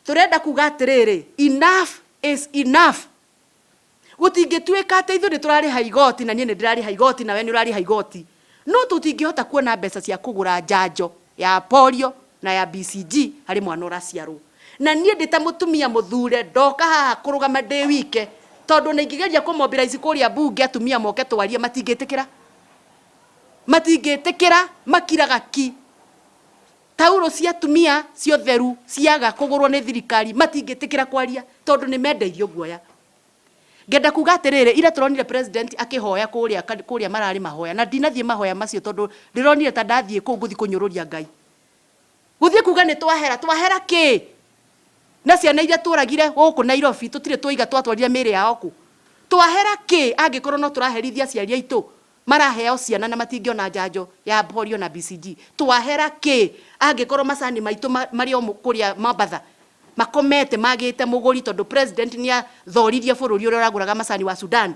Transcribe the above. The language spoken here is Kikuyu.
Tũrenda kuga atĩrĩrĩ, enough is enough. Gũtingĩtuĩka atĩ ithuĩ nĩ tũrarĩha igoti na niĩ nĩ ndĩrarĩha igoti nawe nĩ ũrarĩha igoti, no tũtingĩhota kuona mbeca cia kũgũra njanjo ya polio na ya BCG harĩ mwana ũraciarwo. Na niĩ ndĩ ta mũtumia mũthure ndoka haha kũrũgama ndĩ wike tondũ ona ingĩgeria kũ mobilize kũrĩa mbunge atumia moke twarie matingĩtĩkĩra. Matingĩtĩkĩra makiraga ki. Taurũ cia atumia cia ũtheru ciaga kũgũrwo nĩ thirikari matingĩtĩkĩra kwaria tondũ nĩ mendeirio guoya. Ngenda kuga atĩrĩrĩ, ira tũronire president akĩhoya kũrĩa kũrĩa mararĩ mahoya na ndinathiĩ mahoya macio tondũ ndĩronire ta ndathiĩ kũu ngũthiĩ kũnyũrũria Ngai. Gũthiĩ kuga nĩ twahera, twahera kĩ? Na ciana iria tworagire gũkũ Nairobi tũtirĩ twoiga twatwarire mĩĩrĩ yao kũ? Twahera kĩ angĩkorwo no tũraherithia aciari aitũ maraheo ciana na matingĩona njanjo ya polio na BCG? Twahera kĩ angĩkorwo macani maitũ marĩ o kũrĩa Mombatha makomete magĩte mũgũri tondũ president nĩ athoririe bũrũri ũrĩa ũragũraga macani wa Sudan?